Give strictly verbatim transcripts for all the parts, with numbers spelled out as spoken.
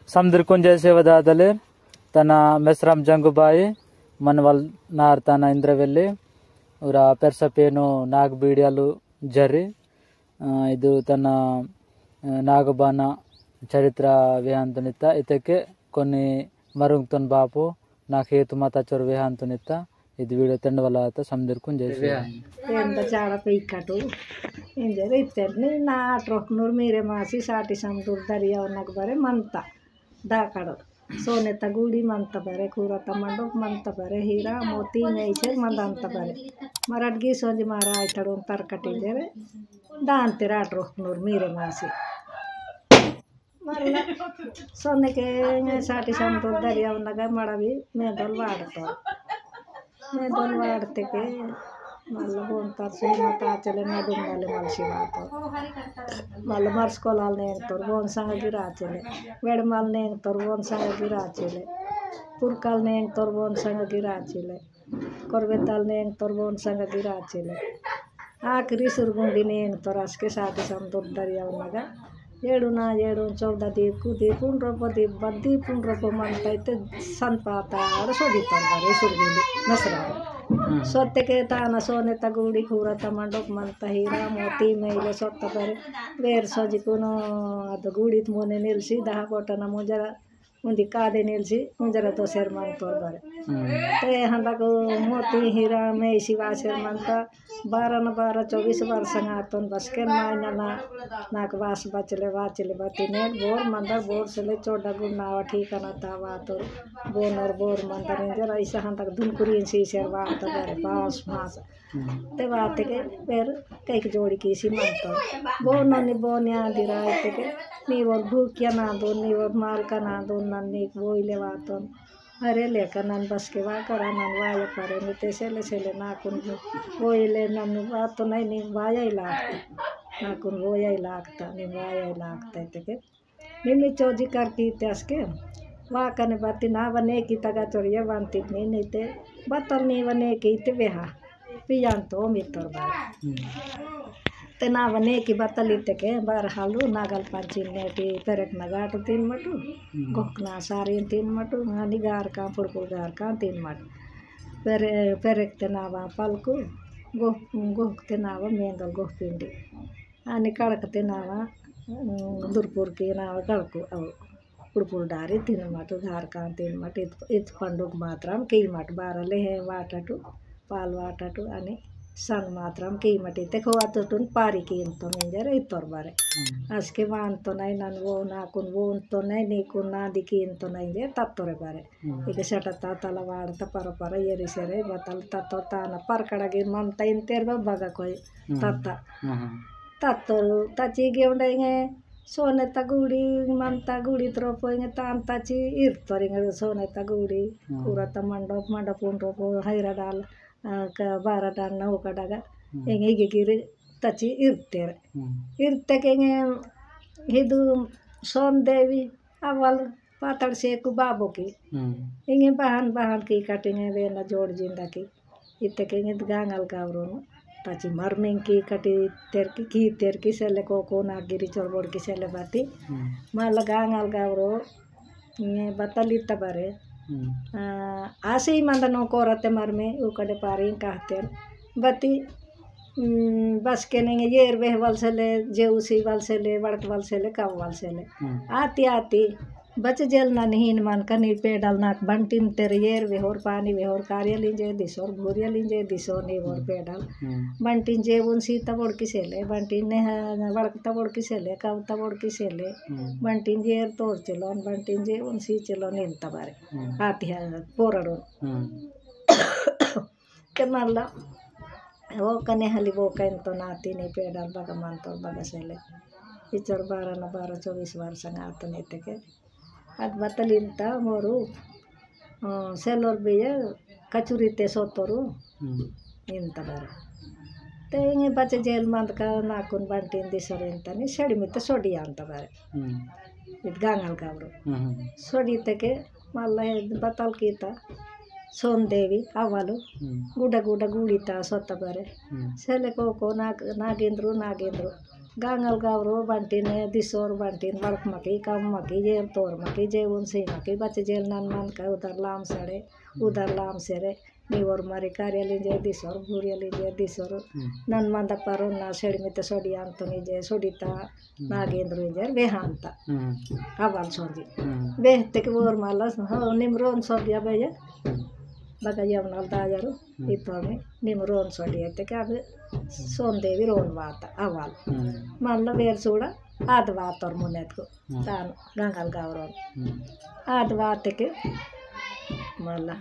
समदिरकुन जय सेवा दादले, तना मेसराम जंगुबाई, मनवल नार तना इंद्रवेल्ली, उरा पेरसा पेनु नाग बीडियालु जरी, अ, इदु तना, अ, नागबाना चरित्र वेहांतुनिता, इतके कोनी मरुंगतुन बापु, नाक हेतु माता चोर वेहांतुनिता, इदु वीडियो तेंडवला आता समदिरकुन जय सेवा। तेंड चाड़ा पेइकाटु, इंजर इत्तेरनी ना ट्रोकनूर मीरे मासी साटी समदूर दरिया उनक बरे मनता। दाकड़ सोने तगुड़ी मंत बरे, खूरा तमंडोक मंत बरे, हीरा मोती मेइसे मंदंत बरे। मरटगी सोंजी मारा आइतड़ों तरकटी जरे, दान तेरा ट्रोकनूर मीरे मासी। मल्ला सोने के साटी संतो दरिया उन्नगा मड़ावी मेदल वाड़तो। मेदल वाड़ते के मल्ला बोन तरसुई मत आचले ना डुंगाले मलसी वातो। मल्ला मर्सकोलाल नेंग तोर बोन संग गिराचले। वेड़माल नेंग तोर बोन संग गिराचले। पुरकाल नेंग तोर बोन संग गिराचले। कोरबेताल नेंग तोर बोन संग गिराचले। आखिरी सुरगुंडी नेंग तोर असके साटी संतो दरिया उन्नगा। येडुना येडुन चौदा दीप, कुदीप, उन रोपो दीप, बद्दीप, उन रोपो मन तैते सन पाता, अड़ सोडी तोर बारे, सुरगुंडी, नसरा। हम्म। सोते के ताना सोने तगुड़ी, खूरा तमंडोक मन तहीरा, मोती मेले सोत बारे, वेर सोजी कुनो, अद गुड़ीत मोने निलसी, दहा बोटना मुजरा, उन्दी कादे निलसी, मुजरा तो सेर मन तोर बारे। हम्म। ते हंदा को मोती हीरा में इसी वासेर मन ता, बारह न बारह, चौबीस वर्ष संगातोन बसकेन मायना ना, नाक वास बचले, वाचले बती नेट बोर मंदर बोर सेले चोडा गुण नावा ठीकना ता वातोर, बोनर बोर मंदर इंजर ऐसा हंतक दुनकुरी इंसी सेर वात बरे, पास मास। हम्म। ते वाते के पेर कैक जोड़ी कीसी मंतो। बोनो नि बोन्या दिरा इते के, नी वोर भूक्या ना दो, नी वोर माल का ना दो, नन्नी बोइले वातोन। अरे लेका नन बस के वा करा नन वाया परे नी ते सेले सेले नाकुन वो ये ले नन वा तो नहीं नहीं वाया ही लागता। नाकुन वो या ही लागता, नहीं वाया ही लागता इते के। निम्मी चोजी कर की ते असके वा कने बाती ना बने की तगा चोरिया बांती नहीं नहीं ते बतल नहीं बने की ते बेहा। पियान तो मित्र बार। हम्म। ते ना बने की बतली ते के बार हालू नागल पंची नेटी पेरेक नगाट तीन मटू, हम्म। गोखना सारी तीन मटू, आनी गार का, पुड़पुड़ गार का तीन मटू। पेरे-, पेरेक ते नावा पलकू, गोह-, गोहक ते नावा मेंदल गोह पिंडी। आनी कड़क ते नावा, हम्म, दुरपुर के नावा कड़कू, अव पुड़पुड़ डारी तीन मटू, गार का तीन मटू, इत, इत पंडुक मात्राम की मटू, बारा लेहे वाटटू, पाल वाटटू अनि संग मात्रम कीमटी ते खोवा तुटुन पारी कीमतो मिंजर इत्तोर बारे। हम्म। असके वान तो नहीं नन वो नाकुन वो तो नहीं नीकुन ना दिकीन तो नहीं जे तत्तोरे बारे। हम्म। इके सटता तला वाड़ता पर पर येरी सेरे बतल तत्तो ताना पर कड़गी मन तैन तेर बगा कोई हम्म। तत्ता। हम्म। तत्तोर तची गेवंडेंगे सोने तगुड़ी मन तगुड़ी त्रोपो इंगे तान तची इर्तोर इंगे सोने तगुड़ी हम्म। पूरा तमंडो मंडो पुंडो पो हैरा डाल। आ, क-, बारा डाल नौका डागा, हम्म। एंगे इगे गिरे तची इर्तेर। हम्म। इर्ते के एंगे हिदू सोन देवी, अवल पातड़ सेकु बाबो की। हम्म। एंगे बहान, बहान की कटिंगे वेना जोड़ जिंदा की। इत्ते के एंगे गांगल गावरोनु। तची मरमें की कटी तेर की, की तेर की सेले को, को ना गिरी चोर बोड़ की सेले बाती। हम्म। माला गांगल गावरो, ने बतली तबरे। हम्म। आ, आसे ही मंदनो कोरते मरमे, उकड़े पारी कहते। बती, हम्म, बस के नहीं, येर वेह वल सेले, जेउसी वल सेले, वड़क वल सेले, कव वल सेले। हम्म। आती, आती, बच जेल ना नहीं मन कनी पेडल नाक बंटिन तेरे येर वेहोर पानी वेहोर कार्य लिंजे दिसोर, भूर्य लिंजे दिसोर, नी वोर हम्म। पेडल। हम्म। बंटिन जेवन सीता बोड़ की सेले, बंटिन ने वड़क तबोड़ की सेले, कव तबोड़ की सेले। हम्म। बंटिन जेर तोर चलोन, बंटिन जेवन सी चलोन इन तबारे। हम्म। आती है पोरड़ोन। हम्म। ते मल्ला, वो कने हली वो कन तो नाती ने पेडल बगा मन तो बगा सेले। इचर बारह न बारह चौबीस वर्ष संग आतने ते के। अद बतलिन ता मोरू, अ, सेलोर बिये कचुरी ते सोतोरू। हम्म। इन तबारे। ते इंगे बचे जेल मंद का नाकुन बंटिन दिसोर इन तनी सेड़ी मित सोड़ी आन तबारे। हम्म। इत गांगल गावरो। हम्म। सोड़ी ते के मल्ला बतल कीता। सोन देवी अवलु। हम्म। गुडा गुडा गुड़ीता सोत बारे। हम्म। सेले को को नाग-, नागेंद्रु, नागेंद्रु। गांगल गावरो बंटिन, दिसोर बंटिन, बड़क मकी, कम मकी, जेल तोर मकी, जेवन सी मकी, बच जेल नन मन का उदर लाम सड़े, उदर लाम सेरे, निवर मारी कार्यालय जे दिसोर, भूरियालय जे दिसोर, हम्म। नन मंद परो ना सेड़ मित सोडियांतनी जे सोडिता, हम्म। नागेंद्र जे वेहांता। हम्म। अवाल सोंजी। हम्म। वेहते के वोर माला, हो, निम रोन सोडिया बेजे। हम्म। बगा यवनाल दाजरो, हम्म। इतोमी, निम रोन सोडिया ते के अब हम्म। सोन देवी रोन वाता, अवाल। हम्म। माला वेर सूड़ा, आद वातोर मुनेत को। हम्म। तान गंगाल गावरोन। हम्म। आद वाते के मला।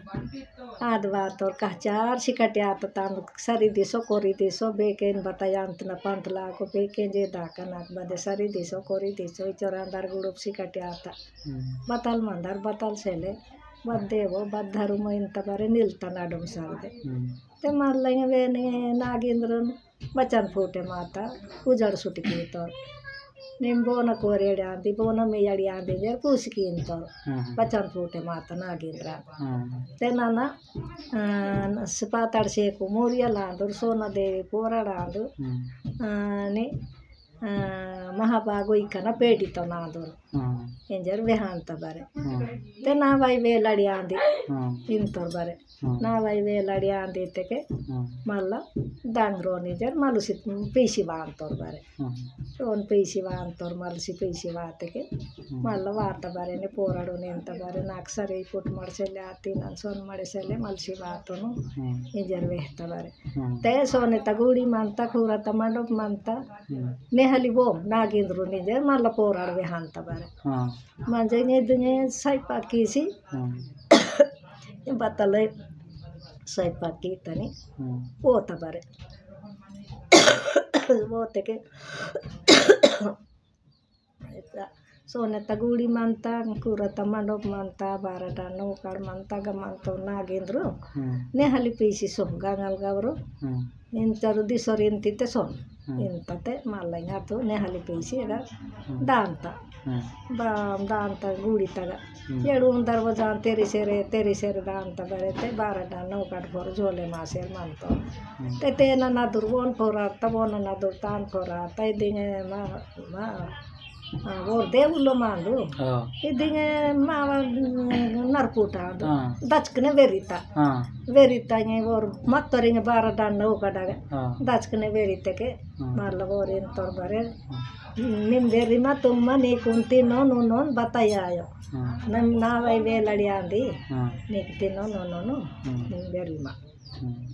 आद वातोर कह चार सिकटे आता तान सरी दिसो कोरी दिसो बेकेन बतायांत न पंत लाको बेकेन जे दाका नाक बदे सरी दिसो कोरी दिसो इचोर अंदर गुड़ुप सिकटे आता। हम्म। बतल मंदर बतल सेले बद देवो बद धरुमो इंत बरे निलता नाडुम साल दे। हम्म। ते मल्ला इंग वेने नागेंद्रन बचन फूटे माता उजड़ सुटकी तोर। निम बोन कोरेड़े आंदी, बोन मेयड़ी आंदी, जेर पूसकी तोर। हम्म। बचन फूटे माता नागेंद्र। हम्म। ते नाना, अ, सिपातड़ सेकु मोरिया लांदुर, सोना देवी पोराड़ आंदु। हम्म। अ, नि, अ, महाबागो इकना पेड़ी तो नांदुर। हम्म। इंजर वेहांता बरे। हम्म। ते ना भाई वेलड़ी आंदी। हम्म। इंतोर बरे। हम्म। ना भाई वेलड़ी आंदी ते के हम्म। मल्ला दांगरोनी जर मलुसी पीसी वांतोर बरे। हम्म। ओन पीसी वांतोर मलुसी पीसी वाते के हम्म। मल्ला वाता बरे ने पोराड़ो ने इंता बरे नाक सरे कुट मड़सेले आती नन सोन मड़सेले मलुसी वातोनु। हम्म। इंजर वेहता बरे। हम्म। ते सोने तगुड़ी मंता, खूरा तमंडोप मंता। हम्म। नेहली बोम नागेंद्रो निजे मल्ला पोराड़ वेहांता बरे। हाँ। मंजे ने दुने सैपा कीसी। हम्म। बतले सैपा की तनी। हम्म। वो तबरे। वो तेके। सोने तगुड़ी मंता, कुरता मंडोप मंता, बारह डानो काड़ मंता, ग मंतो नागेंद्रो। हम्म। नेहली पीसी सो, गंगल गवरो। हम्म। इंतरु दिसोर इंतिते सोन। हम्म। इंतते मल्ला इंगा तो नेहली पेसी एगा हम्म। दांता। हम्म। बा-, दांता गुड़ी तगा। हम्म। एड़ू दरवाजा तेरी सेरे, तेरी सेरे दांता बरे ते बारह डान नौकाट फोर झोले मासेर मानतो। हम्म। ते तेना नदुर वोन फोरा, तब वोन नदुर तान फोरा, ते दिंगे मा, मा, हाँ, वोर देवुलो मांदु। हाँ। इदिंगे मावा, न-, नरपुटा आंदु। हाँ। दचकने वेरिता। हाँ। वेरिता इंगे वोर मत्तोर इंगे बारा डांड उगडागे। हाँ। दचकने वेरिते के हाँ। मारला वोर इंतोर बरे। हाँ। निम वेरिमा तुम नीकुन तिन्नो नुन्नोन बताया आयो। हाँ। नम नावाई वेलड़ी आंदी। हाँ। नीक तिन्नो नुन्नोनु। हाँ। निम वेरिमा। हाँ।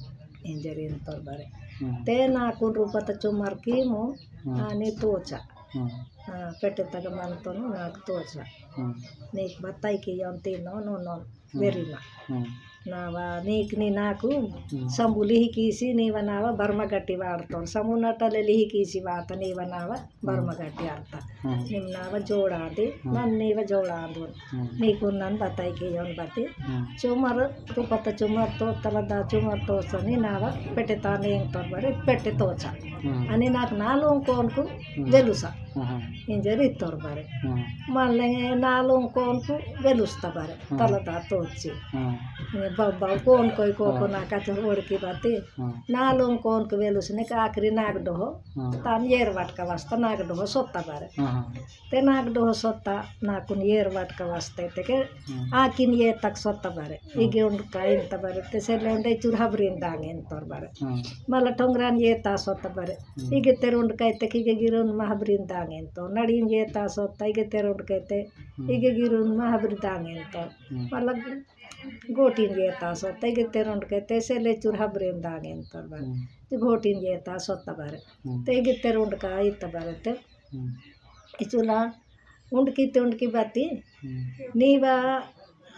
इंजर इंतोर बरे। हाँ। ते नाकुन रूपत चुमर कीमु। हाँ। आनी तोचा। हम्म। हाँ, पेटे तगा मंतोनु नाक तोचा। हम्म। नीक बताई के योन तिन्नो नुन्नोन हम्म। वेरिमा। हम्म। नावा नीक नी नाकु हम्म। संबु लिही कीसी नीवा नावा बर्मा गट्टी वाड़तोन। संबु नटले लिही कीसी वाता नीवा नावा बर्मा हम्म। गट्टी आरता। हम्म। निम नावा जोड़ांदी, हम्म। नन नीवा जोड़ांदु। हम्म। नीकु नन बताई के योन बती। हम्म। चुमर, रूपत चुमर तो, तलदा चुमर तो सनी नावा पेटे ताने इंतोर बरे, पेटे तोचा। हम्म। अनि नाक नालों कोनकु हम्म। वेलुसा। हम्म। इंजर इत्तोर बरे। हम्म। मल्लेंगे नालों कोनकु वेलुस्ता बरे, हम्म। तलदा तोची। हम्म। ये बाबा कोन कोई कोको हाँ। ना काचर वोड़की बाती। हम्म। नालों कोनकु वेलुसने का आखिरी नाक डोहो, हम्म। तान येर वाटका वास्ता नाक डोहो सोता बरे। हम्म। ते नाक डोहो सोता, नाकुन येर वाटका वास्ते ते के हम्म। आकिन ये तक सोता बरे। हम्म। इगे उंडका इंता बरे, ते सेले उंडे चुर हबरिन दांग इंतोर बरे। हम्म। मला ठोंगरान ये ता सोता बरे। हम्म। इगे तेर उंडका इते के इगे गिरुन मा हबरिन दांग इंतो। नड़ीन ये ता सोता, इगे तेर उंडका इते, हम्म। इगे गिरुन मा हबरिन दांग इंतो। हम्म। मला गोटिन ये ता सोता, इगे तेर उंडका इते सेले चुर हबरिन दांग इंतोर बरे। हम्म। ते गोटिन ये ता सोता बरे। हम्म। ते इगे तेर उंडका इता बरे ते। हम्म। इचुला उंडकी ते उंडकी बाती। हम्म। नीवा,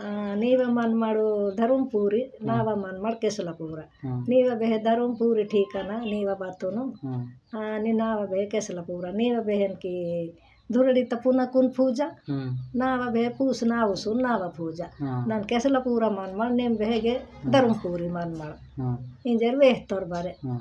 आ, नीवा मनमाड़ो धर्मपुरी, हम्म। नावा मनमाड़ केसलापुरा। हम्म। नीवा बेहे धर्मपुरी ठीकाना, नीवा बातोनो। हम्म। आ, नी नावा बेहे केसलापुरा। नीवा बेहेन की धुरड़ी तपुना कुन पूजा। हम्म। नावा बेहे पूस नावसु नावा पूजा। हम्म। नन केसलापुरा मनमाड़, नेम बेहे गे हम्म। धर्मपुरी मनमाड़। हम्म। इंजर वेहतोर बरे। हम्म।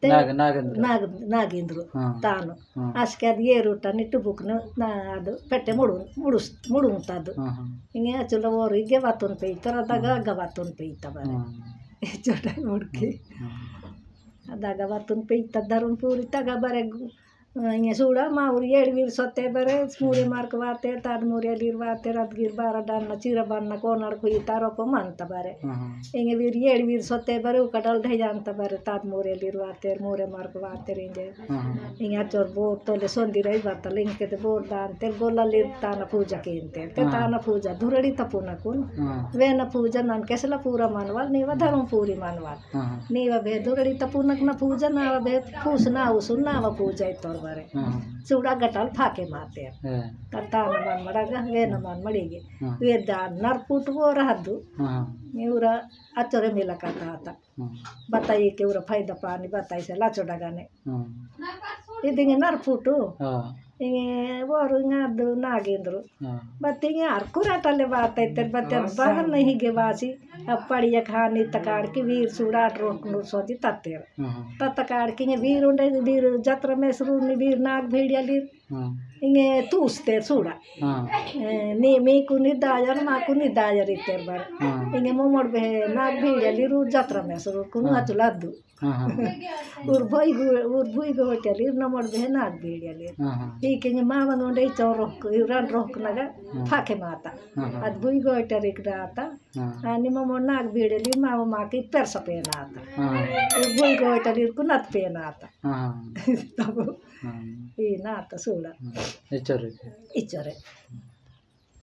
ते नाग-, नागेंद्र। नाग-, नागेंद्र हाँ। तानु। हाँ। आस्के अद येरुटा निट्टु बुकनु ना अद पेट्टे मुडुं-, मुडुस-, मुडुंगता अद। हाँ, हाँ। इंगे अचुला ओर इगे वातुन पेइता, अद हाँ। गा-, गा वातुन पेइता बरे। हाँ। चोटा मुड़की। हाँ, हाँ। अद गा वातुन पेइता धर्मपुरी तगा बरे गु-, इंगे सूड़ा मावुर एड़वीर सोते बरे, मूरे मार्क वाते, ताद मूरे लीर वाते, रदगीर बारा डालना, चीरा बान्ना, कोनाड़ कुई तारो को मानता बरे। हाँ, हाँ। इंगे वीर एड़वीर सोते बरे, उका डल ढे जानता बरे, ताद मूरे लीर वाते, मूरे मार्क वाते इंगे। हाँ, हाँ। इंगे अचोर बोर तोले सोंदी रही बातल, इंगे ते बोर दान ते, गोला लीर ताना पूजा केन ते, ते हाँ। ताना पूजा, धुरड़ी तपुना कुन। हाँ। वेना पूजा नन केसला पूरा मानवाल, नीवा धर्म पूरी मानवाल। हाँ, हाँ। नीवा बे दुरड़ी तपुनक ना पूजा, नावा बे फूस ना उसुन, नावा पूजा इतोर बारे। हाँ, हाँ। चूड़ा गटाल फाके माते। हाँ। करता न मन मड़ागा, वे न मन मड़ीगे। हाँ। वे दान नरपुट वो रहदु। हाँ, हाँ। नीवरा अचोरे मिला करता आता। हाँ। बताइए के उरा फायदा पानी, बताइए से लाचो डगाने। हाँ। इदिंगे नरपुटु। हाँ। इंगे वोरु इंगा दु नागेंद्रु। हाँ। बत्ती इंगे अरकुराटले बात ऐतेर, बत्ती बाहर नहीं गे बासी। अब पड़िया खानी तकाड़ की वीर सूड़ा रोकनु सोची तत्तेर। हाँ। तत्तकाड़ की इंगे वीर उंडे, वीर जत्र में सुरू नी वीर नाग भेड़िया लीर। हाँ। इंगे तूस्तेर सूड़ा। हाँ। ए, नी, मीकु निदायर, माकु निदायर इत्तेर बार। हाँ। इंगे मोमोड़ बे नाग भेड़िया लीर ऊ जत्र में सुरू कुनु हाँ। अचुलादु। हाँ, हाँ। उर भुई गो-, उर भुई गोटेलिर नमोड़ बे नाग भेड़ियालिर। हाँ, हाँ। ई के मामा नोंडे चौरोक, इरान रोक नगा हाँ। फाके माता। हाँ, हाँ। अद भुई गोटेलिर दाता। हाँ। आ निम्मा मोड़ नाग भेड़ियालिर मामा माके पेरसा पेनाता। हाँ। उर भुई गोटेलिर कुनत पेनाता। हाँ, हाँ। तब हाँ। ई नाता सूड़ा। हाँ। इचोरे। इचोरे।